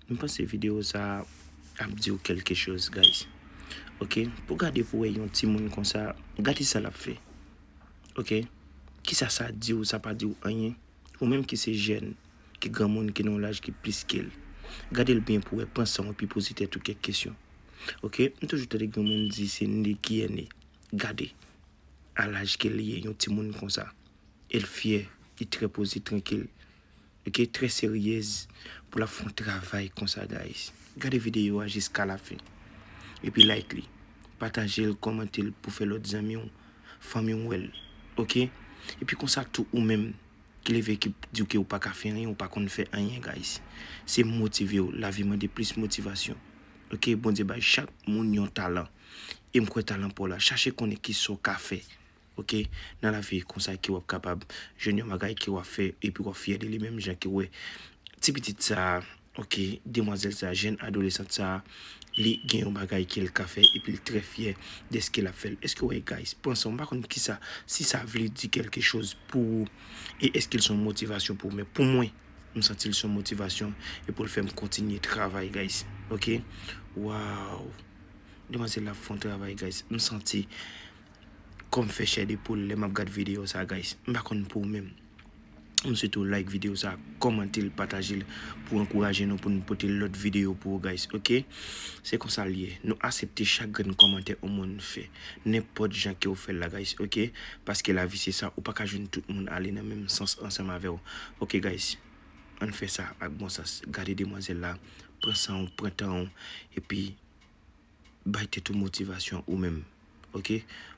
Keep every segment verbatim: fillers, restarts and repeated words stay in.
M panse videyo sa a ap di w kèlke choz, guys. Ok? Pou gade pou wè yon timoun konsa, gade sa l ap fè. Ok? Kisa sa di w, sa pa di w anyen? Ou menm ki se jèn, ki granmoun, ki nan yon laj ki plis ke l. Gade l byen pou wè, pran san w epi poze tèt ou kèk kesyon. Ok? M toujou tande gen moun di se nde ki è ne. Gade, a laj ke l ye, yon timoun konsa. E l fyè, li trè poze, trankil. Ok, trè seryez pou l ap fè yon travay konsa, guys. Gade videyo a jiska lafen. Epi like li, pataje l, kòmante l pou fè lòt zanmi w, fanmi w wè l. Ok? Epi konsa tou ou menm ki leve ki di w ke ou pa ka fè anyen, ou pa konn fè anyen, guys. Se motive w. Lavi mande plis motivasyon. Ok? Bondye bay chak moun yon talan. E m kwè talan pa w la. Chache konnen kisa w ka fè. Ok? Nan lavi konsa ke w ap kapab jwenn yon bagay ke w ap fè epi w ap fyè de li menm jan ke w wè ti pitit sa a, ok, demwazèl sa a, jèn adolesant sa a, li gen yon bagay ke l ka fè epi l trè fyè de sa ke l ap fè l. Èske w wè, guys, pran san w, m pa konn kisa, si sa vle di kèlke choz pou ou, e èske l se yon motivasyon pou ou, men pou mwen, m santi l se yon motivasyon e pou l fè m kontinye travay, guys. Ok? Waw! Demwazèl la ap fè yon travay, guys. M santi kò m fè chè de poul lè m ap gad videyo sa, guys. M pa konn pou ou menm. M swete w like videyo sa, kòmante l, pataje l pou ankouraje nou, pou n pote lòt videyo pou ou, guys, ok? Se konsa l ye. Nou aksepte chak grenn kòmantè yon moun fè. Nenpòt jan ke w fè l la, guys, ok? Paske lavi se sa, ou pa ka jwenn tout moun ale nan menm sans ansanm avè w. Ok, guys? Ann fè sa ak bon sans. Gade demwazèl la, pran san w, pran tan w, epi bay tèt ou motivasyon ou menm. Ok?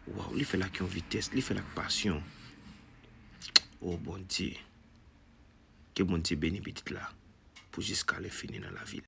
Waw, li fè l ak yon vitès, li fè l ak pasyon. O Bondye, ke Bondye beni pitit la pou jiska lenfini nan lavi l.